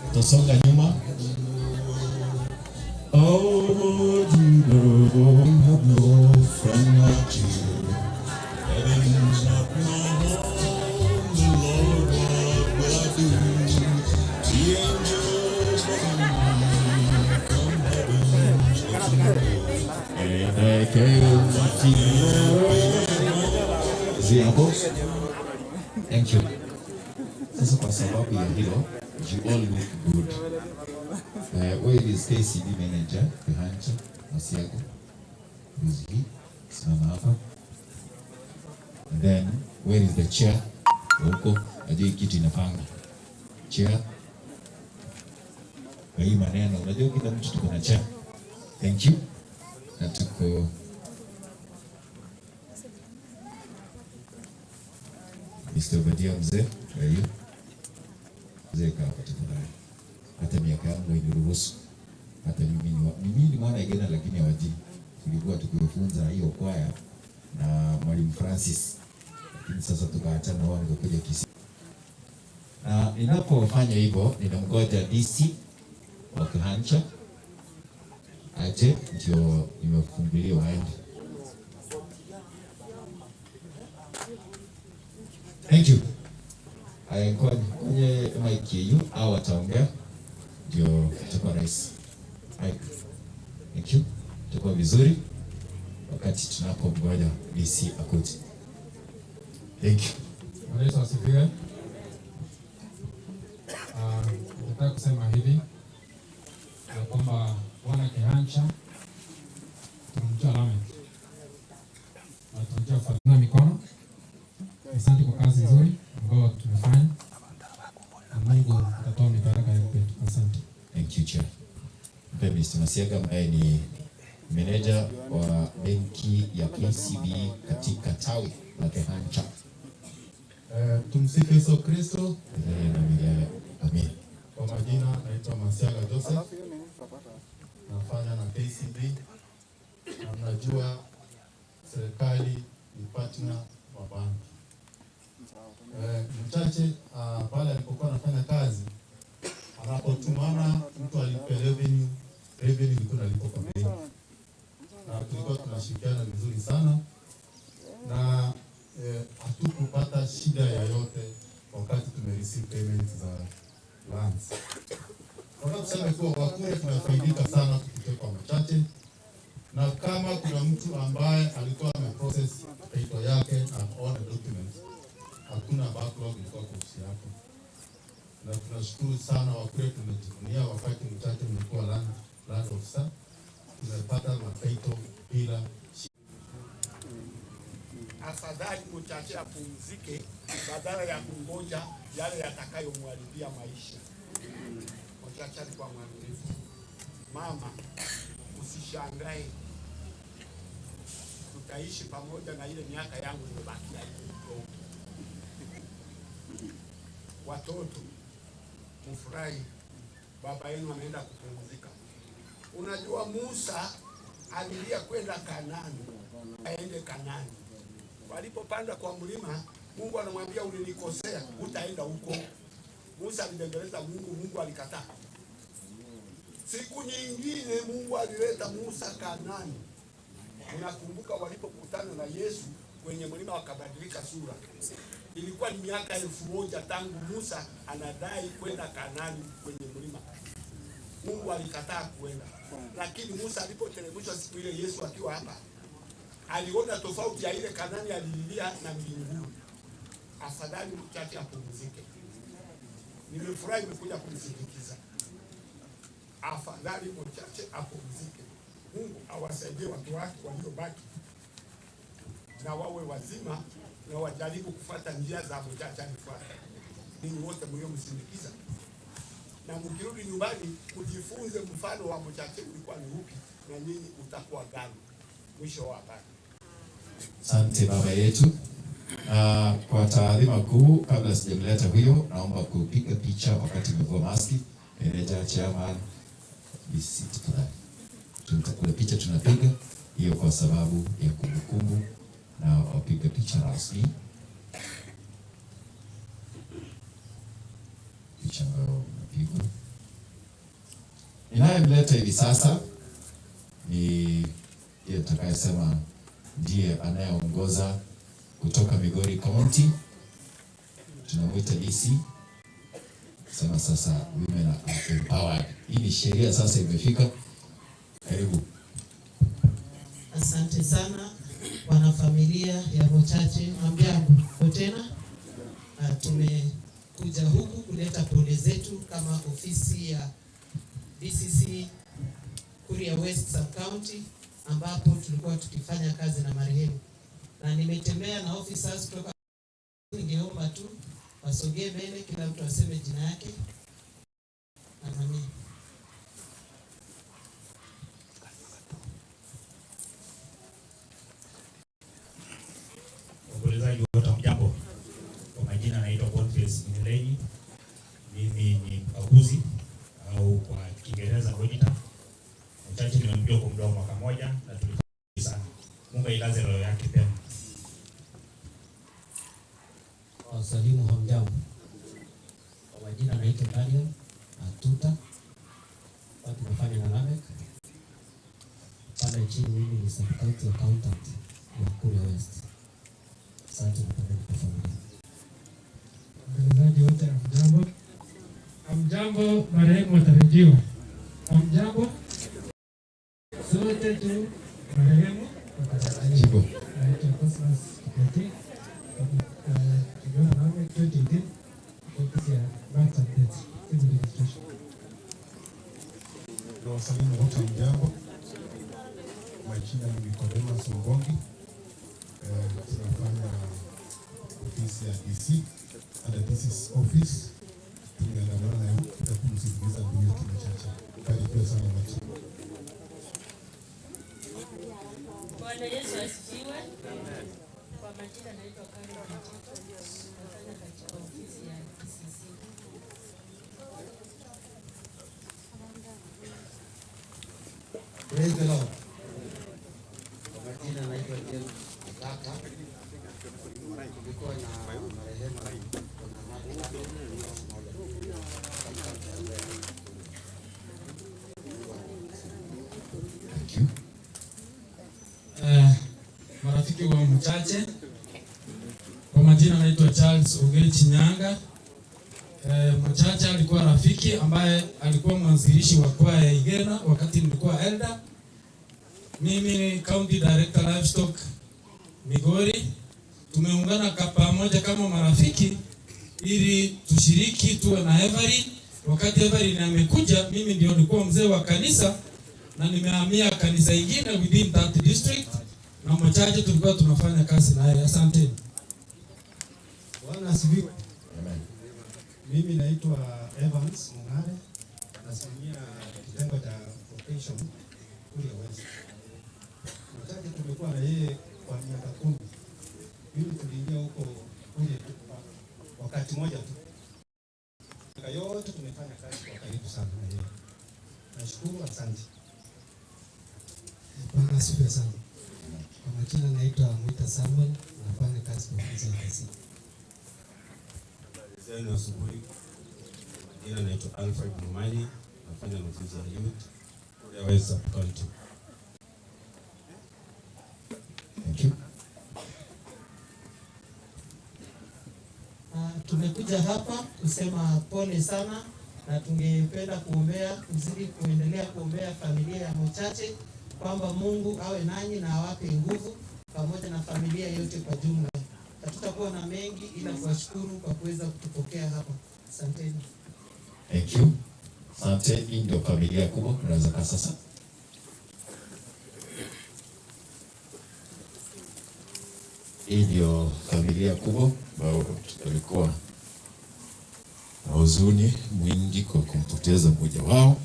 Tutasonga nyuma. Oh, Lord, you know, have no friend like you. Heaven's not my home, the Lord, what will I do? The angels beckon me, come heaven's And I cannot feel. Hapo. Thank you. Sasa kwa sababu ya hilo, you all look good. Where is KCB manager behind you? Masiago. Who is he? Simama hapa. And then where is the chair? Huko, najua hii kitu inapanga. Chair. Kwa hii maneno, unajua kila mtu tuko na chair. Thank you. Na tuko Mr. Obadia mzee, where are you? Mzee, kaa hapa tafadhali. Hata miaka yangu hainiruhusu. Hata mimi ni mwana Igena lakini hawajui. Tulikuwa tukifunza hiyo kwaya na Mwalimu Francis. Lakini sasa tukaachana wao, nikakuja Kisii. Na ninapofanya hivyo ninamgoja DC wa Kehancha aje ndio nimefungulia waende. Thank you. Aya, kwenye mic hiyo au wataongea ndio itakuwa rahisi. Mic. Thank you. Itakuwa vizuri wakati tunapomgoja DC akuje. Thank you. Bwana Yesu asifiwe. Nataka kusema hivi ya kwamba Bwana Kehancha tunamjua Lamek na tunamjua Fadhila mikono. Asante kwa kazi nzuri ambayo tumefanya na Mungu atatoa mibaraka yake kwetu. Asante. Thank you, Chair. Mpe Mr. Masiaga ambaye ni meneja wa benki ya KCB katika tawi la Kehancha. Tumsifu Yesu Kristo. Milele na milele. Amen. Kwa majina naitwa Masiaga Joseph, nafanya na KCB, na mnajua serikali ni partner wa banki. Mchache pale alipokuwa anafanya kazi, anapotumana mtu alipe revenue, revenue ilikuwa inalipwa kwa benki, na tulikuwa tunashirikiana vizuri sana na hatukupata shida yoyote wakati tumereceive payments za lands. Nataka tuseme kuwa Wakuria tumefaidika sana kupitia kwa Machache, na kama kuna mtu ambaye alikuwa ameprocess title yake and all the documents, hakuna backlog ilikuwa kwa ofisi yako, na tunashukuru sana Wakuria, tumejivunia wakati Mchache mlikuwa land officer, tumepata matitle bila Afadhali Mchache apumzike badala ya kungoja yale yatakayomharibia maisha. Mchache alikuwa mwaminifu. Mama, usishangae, tutaishi pamoja na ile miaka yangu imebakia hiyo kidogo. Watoto mfurahi, baba yenu ameenda kupumzika. Unajua Musa alilia kwenda Kanani, aende Kanani. Walipopanda kwa mlima, Mungu anamwambia ulinikosea, utaenda huko. Musa alibembeleza Mungu, Mungu alikataa. Siku nyingine Mungu alileta Musa Kanani. Unakumbuka walipokutana na Yesu kwenye mlima wakabadilika sura. Ilikuwa ni miaka 1000 tangu Musa anadai kwenda Kanani kwenye mlima. Mungu alikataa kuenda. Lakini Musa alipoteremshwa siku ile, Yesu akiwa hapa, aliona tofauti ya ile Kanani alililia na mbinguni. Afadhali mchache apumzike. Nimefurahi nimekuja kumsindikiza. Afadhali mchache apumzike. Mungu awasaidie watu wake waliobaki na wawe wazima na wajaribu kufuata njia za mchache alifuata. Ninyi wote mliomsindikiza, na mkirudi nyumbani mjifunze mfano wa mchache ulikuwa ni upi na nyinyi utakuwa gani. Mwisho wa habari. Asante baba yetu. Kwa taadhima kuu, kabla sijamleta huyo, naomba kupiga picha wakati umevua maski. Meneja, chairman, DC, tafadhali. Kuna picha tunapiga hiyo kwa sababu ya kumbukumbu na wapiga picha rasmi. Picha ambayo inapigwa. Ninayemleta hivi sasa ni ndiye tutakayesema ndiye anayeongoza kutoka Migori County, tunamwita DC. Sema sasa women are empowered. Hii ni sheria sasa imefika. Karibu. Asante sana wanafamilia ya Mochache, hamjambo tena. Tumekuja huku kuleta pole zetu kama ofisi ya DCC Kuria West Sub County, ambapo tulikuwa tukifanya kazi na marehemu, na nimetembea na officers kutoka. Ningeomba tu wasogee mbele, kila mtu aseme jina yake na nani. Waombolezaji wote hamjambo. Kwa majina naitwa Boniface Milenyi. Mimi ni mkaguzi au kwa Kiingereza auditor. Mchache nimemjua kwa muda wa mwaka moja na tulifurahi sana. Mungu ailaze roho yake pema. Wasalimu hamjambo. Kwa majina naitwa Daniel Atuta. Hapa tunafanya na Lamek. Pale chini mimi ni sub county accountant wa Kuria West. Asante na pole kwa familia. Waombolezaji wote hamjambo. Hamjambo marehemu watarajiwa. Hamjambo sote tu marehemu watarajiwa. Naitwa Cosmas Kipeti. Tuliona nawe 2018 ofisi ya Birth and Death Civil Registration. Nawasalimu wote, mjambo. Majina ni Nicodemus Ombongi. Tunafanya ofisi ya DC at the DC's office. Tumeandamana na yeye kumsindikiza ndugu yetu Mchache. Barikiwa sana wote. Bwana Yesu asifiwe. Kwa majina naitwa Karen Mtito, nafanya katika ofisi ya DCC. Praise the Lord. Kwa majina naitwa James Agaka. Tulikuwa na marehemu Bwana Mark moja katika mtandao. Thank you. Marafiki wa Mchache, kwa majina naitwa Charles Ogechi Nyanga. Mchache alikuwa rafiki ambaye alikuwa mwanzilishi wa kwaya ya Igena wakati nilikuwa elder. Mimi ni County Director Livestock Migori. Tumeungana pamoja kama marafiki ili tushiriki tuwe na Everin. Wakati Everin amekuja, mimi ndio nilikuwa mzee wa kanisa na nimehamia kanisa ingine within that district, na Mchache tulikuwa tunafanya kazi naye. Asante. Bwana asifiwe. Amen. Mimi naitwa Evans Mung'are, nasimamia kitengo cha vocation Kuria West. Mchache tumekuwa na yeye kwa miaka 10. Mimi tuliingia huko Kuria wakati moja tu. Miaka yote tumefanya kazi kwa karibu sana na yeye. Nashukuru, asante. Bwana asifiwe sana. Kwa majina naitwa Mwita Samuel, nafanya kazi kwa ofisi ya DC. Habari zenu asubuhi. Majina naitwa Alfred Mumanyi, nafanya na ofisi ya youth Kuria West Sub County. Thank you. Tumekuja hapa kusema pole sana na tungependa kuombea, kuzidi kuendelea kuombea familia ya Mochache kwamba Mungu awe nanyi na awape nguvu pamoja na familia yote kwa jumla. Hatutakuwa na mengi ila kuwashukuru kwa kuweza kutupokea hapa. Asanteni. Thank you. Asante, hii ndio familia kubwa, tunaweza kaa sasa. Hii ndio familia kubwa ambayo tulikuwa na huzuni mwingi kwa kumpoteza mmoja wao.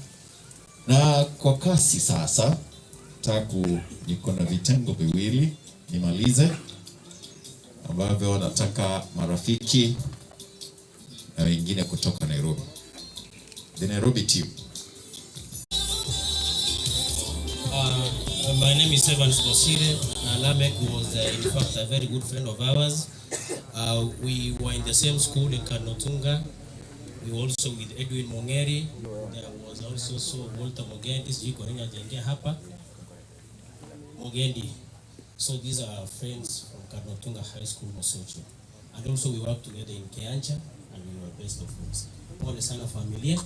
Na kwa kasi sasa, taku niko na vitengo viwili nimalize, ambavyo nataka marafiki na wengine kutoka Nairobi. The Nairobi team. My name is Evans Bosire. Lamek was in fact a very good friend of ours. We were in the same school in Kanotunga. We were also with Edwin Mongeri. There was also so Walter Mogendi, sijui kwa nini hajaingia hapa. Mogendi. So these are our friends from Cardinal Otunga High School, Mosocho. And also we worked together in Kehancha and we were best of friends. Pole sana familia.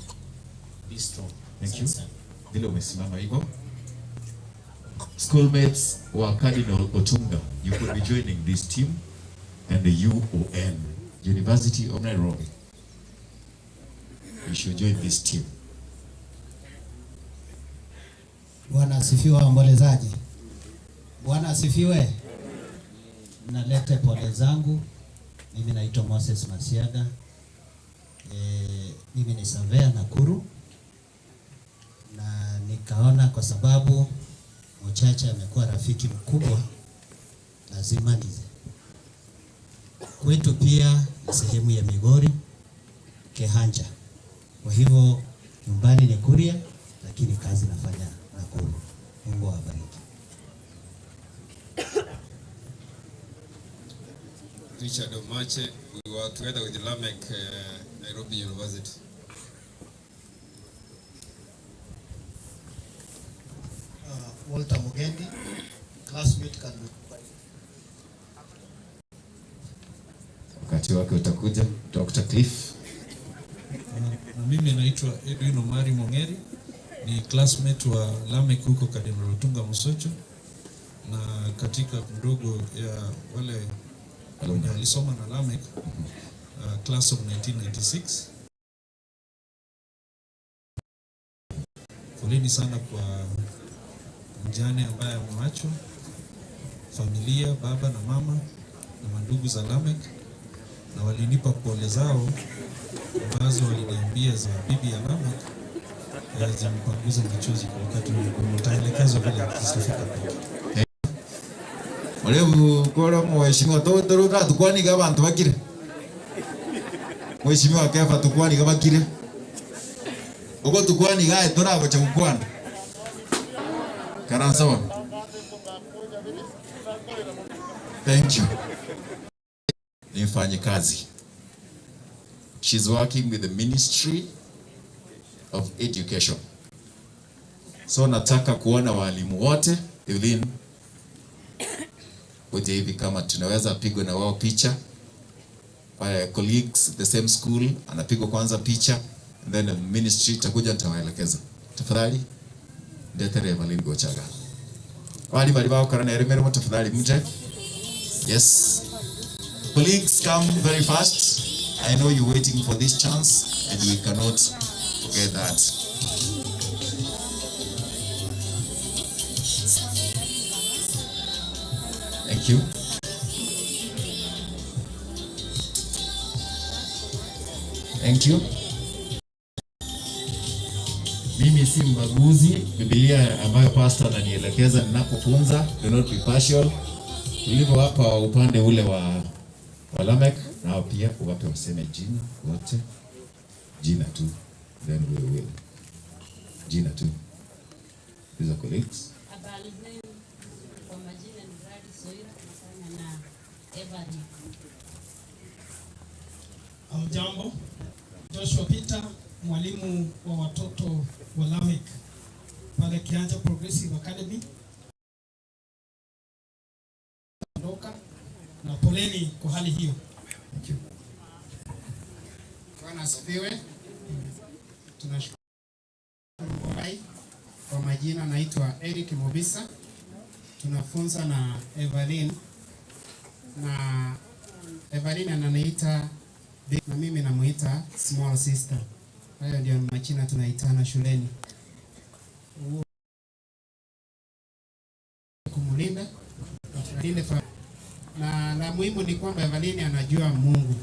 Be strong. Thank you. Asante sana. Vile umesimama hivyo. Schoolmates wa Cardinal Otunga, you could be joining this team and the UON, University of Nairobi. You should join this team. Bwana asifiwe, waombolezaji. Bwana asifiwe. Nalete pole zangu. Mimi naitwa Moses Masiaga. Mimi ni surveyor Nakuru, na nikaona kwa sababu Mochache amekuwa rafiki mkubwa, lazima nize. Kwetu pia ni sehemu ya Migori, Kehancha. Kwa hivyo nyumbani ni Kuria, lakini kazi nafanya Nakuru. Mungu awabariki. Richard Omache, we were together with Lamek, Nairobi University. Walter Mugendi, classmate Cardinal. Wakati wake utakuja. Dr. Cliff. Na mimi naitwa Edwin Omari Mongeri, ni classmate wa Lamek huko Cardinal Otunga Mosocho, na katika ndogo ya wale wenye walisoma na Lamek, class of 1996. Poleni sana kwa mjane ambaye amewachwa, familia, baba na mama na mandugu za Lamek, na walinipa pole zao ambazo waliniambia za bibi ya Lamek zimpanguza machozi kwa wakati huu. Nitaelekezwa vile zitafika kwake. Mrevu kora mheshimiwa to tukwaniga abantu bakire. Mheshimiwa Kefa tukwaniga bakire. Uko tukwaniga toragocha gukwana. Karansawa. Thank you. Ni mfanyikazi. She's working with the Ministry of Education. So nataka kuona walimu wote, Evelyn, wote hivi kama tunaweza pigwa na wao picha. Colleagues the same school anapigwa kwanza picha, and then the ministry itakuja, nitawaelekeza. Tafadhali ndetere Evelyn Gochaga. Wali bali bao karana eremeremo tafadhali mje. Yes. Colleagues, come very fast. I know you're waiting for this chance and we cannot forget that. Thank you. Thank you. Mimi si mbaguzi. Biblia ambayo pastor ananielekeza ninapofunza, do not be partial. Tulivyo hapa upande ule wa Lamek, nao pia uwape waseme jina wote, jina tu, then we will. Jina tu. These are colleagues. Habari zenu. Kwa majina ni Gladys Soira, nafanya na Everly. Hamjambo. Joshua Peter, mwalimu wa watoto wa Lamek pale Kehancha Progressive Academy. Ondoka na poleni kwa hali hiyo. Thank you. Bwana asifiwe. Tunashukuru kwa majina, naitwa Eric Mobisa. Tunafunza na Evelyn, na Evelyn ananiita big na mimi namuita small sister. Hayo ndio majina tunaitana shuleni. Kumlinda, na la muhimu ni kwamba Evelyn anajua Mungu.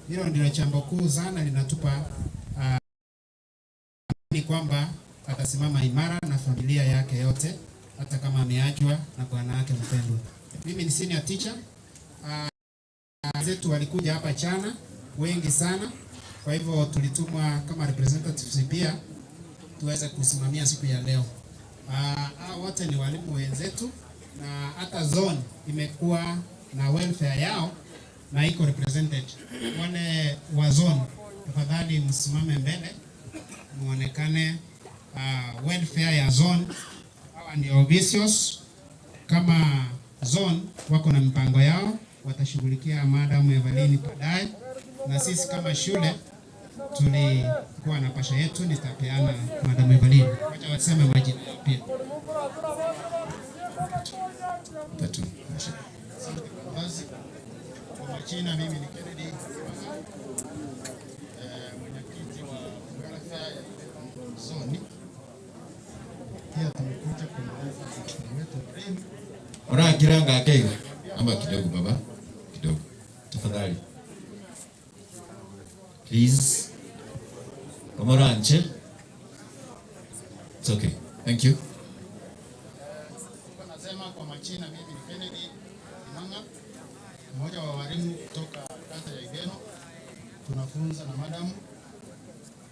Hilo ndilo jambo kuu sana linatupa ni kwamba atasimama imara na familia yake yote hata kama ameachwa na bwana wake mpendwa. Mimi ni senior teacher. Zetu walikuja hapa jana wengi sana, kwa hivyo tulitumwa kama representatives pia tuweze kusimamia siku ya leo. Hao wote ni walimu wenzetu, na hata zone imekuwa na welfare yao na iko represented. Wale wa zone Tafadhali msimame mbele muonekane. Welfare ya zone, hawa ndio officials. Kama zone wako na mipango yao, watashughulikia Madam Evelyn baadaye, na sisi kama shule tulikuwa na pasha yetu, nitapeana Madam Evelyn. Wacha waseme majina yao pia. Tatu. Asante kiongozi. Kwa majina mimi ni Kennedy Kiwanga, mwenyekiti wa welfare ya Ibeno Zone. Pia tumekuja kumweleza mkutano wetu marehemu. Ora kiranga akeiga. Amba kidogo baba. Kidogo. Tafadhali. Please. Omoranche. It's okay. Thank you. Nasema kwa majina mimi ni Kennedy Kimanga, mmoja wa walimu kutoka kata ya Ibeno. Tunafunza na madamu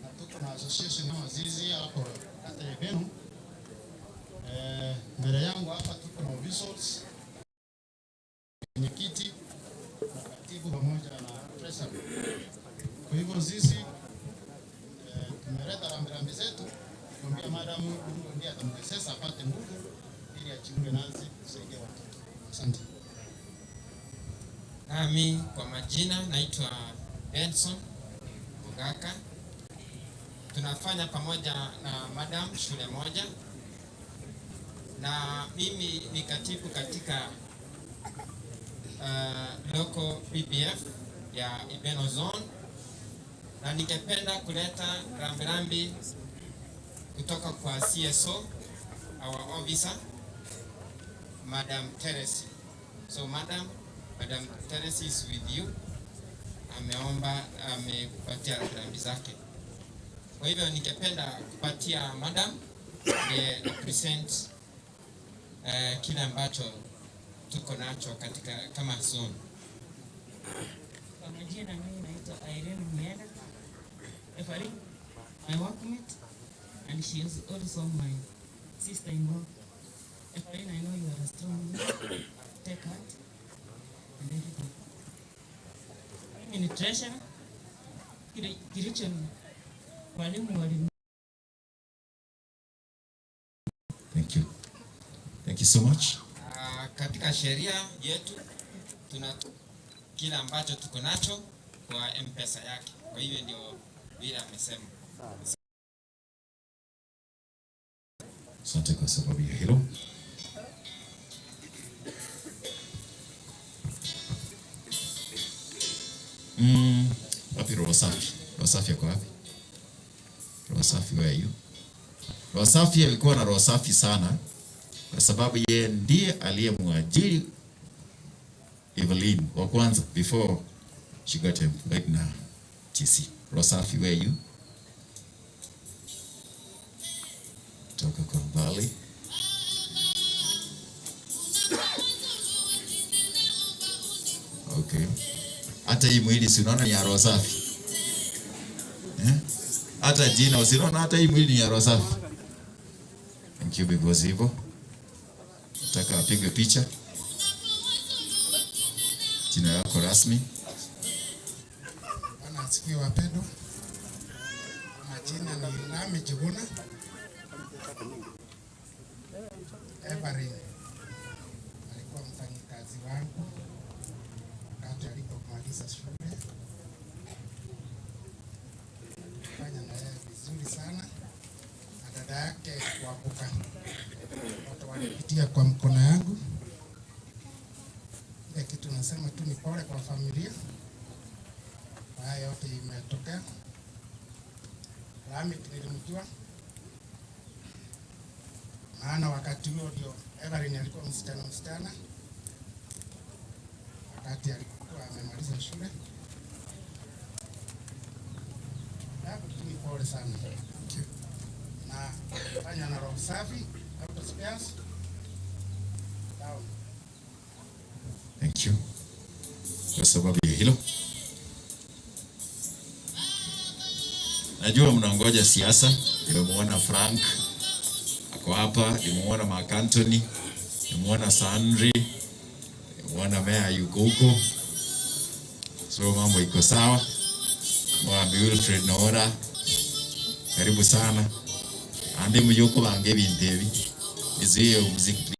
na tuko na association ya wazizi hapo kata ya Ibeno. Mbele yangu hapa tuko na officials, mwenyekiti na katibu pamoja na treasurer. Kwa hivyo sisi tumeleta rambirambi zetu kumwambia madamu Mungu ndiye atamwezesha apate nguvu ili ajiunge nasi kusaidia watoto. Asante. Nami kwa majina naitwa Benson Mugaka. Tunafanya pamoja na madam shule moja, na mimi ni katibu katika local PPF ya Ibeno Zone, na ningependa kuleta rambirambi kutoka kwa CSO, our officer, Madam Teresi. So Madam Teresi is with you. Ameomba, amekupatia rambirambi zake. Kwa hivyo ningependa kupatia madam ndiye present kile ambacho tuko nacho katika kama zone. Kwa majina mimi naitwa Irene Miela. Evelyn, my workmate, and she is also my sister-in-law. Evelyn, I know you are a strong woman. Take heart and everything. Mimi ni treasurer. Kilicho walimu wali Thank you. Thank you so much. Katika sheria yetu tuna kile ambacho tuko nacho kwa M-Pesa yake. Kwa hiyo ndio vile amesema. Asante kwa sababu ya hilo. Wapi Roho Safi? Roho Safi yuko wapi? Roho Safi, where are you? Roho Safi alikuwa na roho safi sana kwa sababu yeye ndiye aliyemwajiri Evelyn wa kwanza before she got employed na TC. Roho Safi, where are you? Toka kwa mbali. Okay. Hata hii mwili si unaona ni ya roho safi? Eh? Hata jina usiona hata hii mwili ni ya roho safi. Thank you because hivyo. Nataka apige picha. Jina lako rasmi. Bwana asifiwe wapendwa. Majina ni Lami Jiguna. Evelyn alikuwa mfanyikazi wangu wakati alipomaliza shule. Tulifanya na yeye vizuri sana, na dada yake Wabuka, wote walipitia kwa mkono yangu. Ile kitu nasema tu ni pole kwa familia kwa haya yote imetokea. Lami nilimjua, maana wakati huo ndio Evelyn alikuwa msichana, wakati alikuwa amemaliza shule. Hapo tu ni pole sana. Thank you. Na fanya na roho safi, auto spares. Down. Thank you. Kwa sababu ya hilo. Najua mnangoja siasa. Nimemuona Frank ako hapa, nimemuona Mark Anthony, nimemuona Sandri, nimemuona Meya yuko huko. So mambo iko sawa. Mwambi Wilfred Noora, karibu sana. Ande muyoko bange ebintu ebi. Izuie muziki.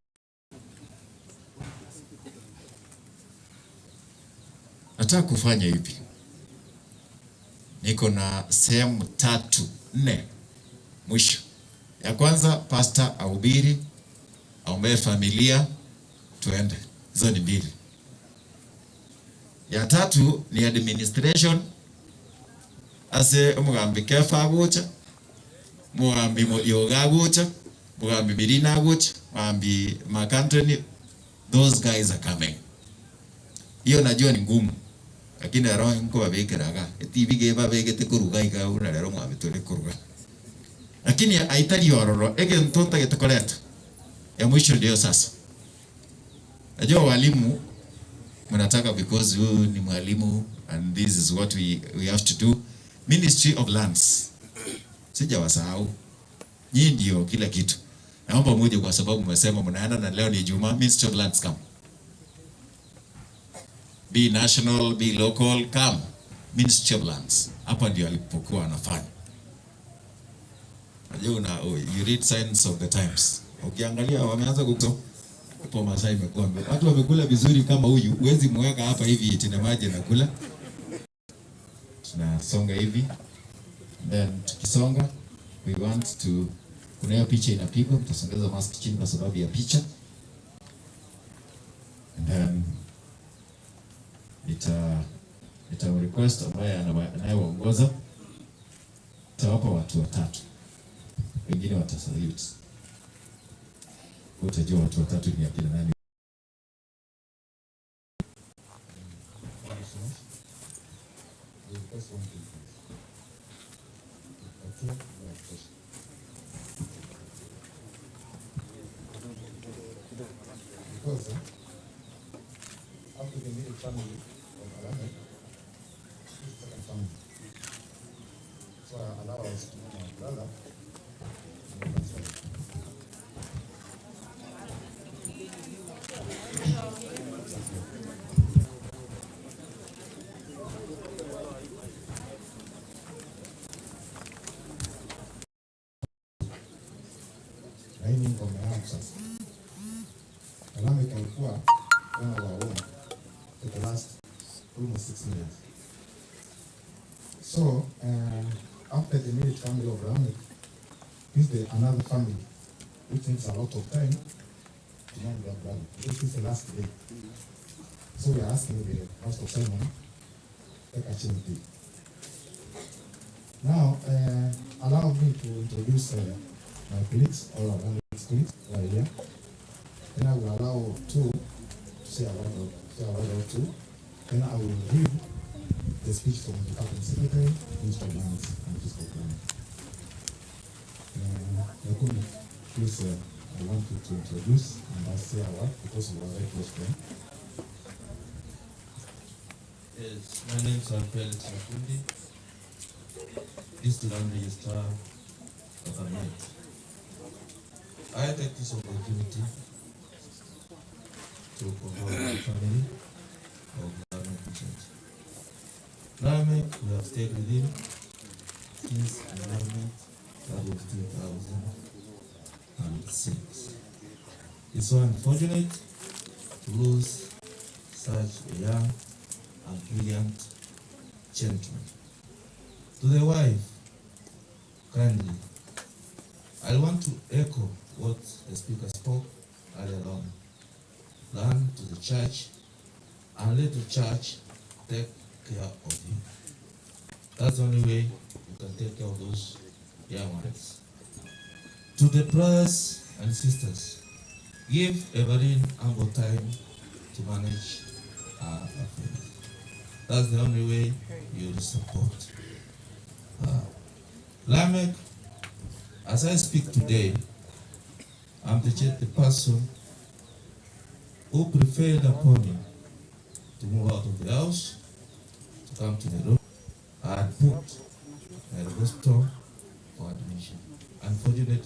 Nataka kufanya hivi. Niko na sehemu 3, 4 mwisho. Ya kwanza, pastor ahubiri, aombee familia, tuende. Hizo ni 2. Ya tatu ni administration. Ase omugambi Kefa agocha, mugambi Yoga agocha, mugambi Mirina agocha, mugambi Mark Anthony, those guys are coming. Hiyo najua ni ngumu, lakini roho nko babekeraga. Eti bige babegete kuruga iga una rero mugambi tole kuruga. Lakini haitari ororo, ege ntonta getokoleta. Ya mwisho ndio sasa. Najua walimu mnataka because huyu ni mwalimu and this is what we have to do. Ministry of Lands. Sijawasahau. Nyinyi ndio kila kitu. Naomba muje kwa sababu mmesema mnaenda na leo ni Ijumaa. Ministry of Lands, come. Be national, be local, come. Ministry of Lands. Hapa ndio alipokuwa anafanya. Unajua you read signs of the times. Ukiangalia wameanza kuko hapo Masai imekuwa mbele. Watu wamekula vizuri kama huyu, huwezi muweka hapa hivi eti na maji anakula. Tunasonga hivi. Then tukisonga we want to, kuna hiyo picha inapigwa, mtasongeza mask chini kwa sababu ya picha. And then nita request ambaye anayeongoza, nitawapa watu watatu. Wengine watasalute. Utajua watu watatu ni akina nani. Because after the immediate family of Lameck, this is the second family. So I allow us to know my brother. Na hii ni ngoma yangu sasa. Lameck alikuwa one of our own for the last almost 6 years. So after the immediate family of Lameck, this is the another family which needs a lot of time to mourn their brother. This is the last day. So we are asking the Pastor Simon take a chance. Now, allow me to introduce my colleagues, all our colleagues who are here. Then I will allow two to say a word or, say a word or two. Then I will read the speech from the Cabinet Secretary, Minister of Lands and Physical Planning. Yakuni, please, I want you to introduce and I say a word because we are very close friends. Yes, my name is Felix Makundi. This is the land registrar of Bomet. I take this opportunity to condole the family of Lameck Bichachi. Lameck, we have stayed with him since enrollment, that was 2006. It's so unfortunate to lose such a young and brilliant gentleman. To the wife, kindly, I want to echo what the speaker spoke earlier on. Run to the church and let the church take care of you. That's the only way you can take care of those young ones. To the brothers and sisters, give Evelyn ample time to manage her affairs. That's the only way you will support. Lameck, as I speak today, I'm the person who prevailed upon him to move out of the house, to come to Nairobi. I had booked Nairobi Hospital for admission. Unfortunately,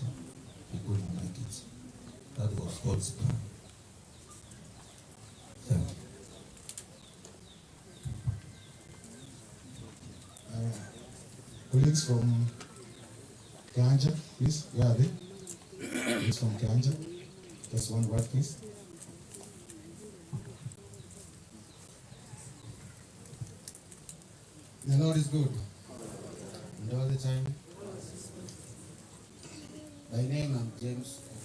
he couldn't make it. That was God's plan. Thank you. Colleagues from Kehancha, please, where are they? Colleagues from Kehancha, just one word, please. The Lord is good, and all the time. By name, I'm James.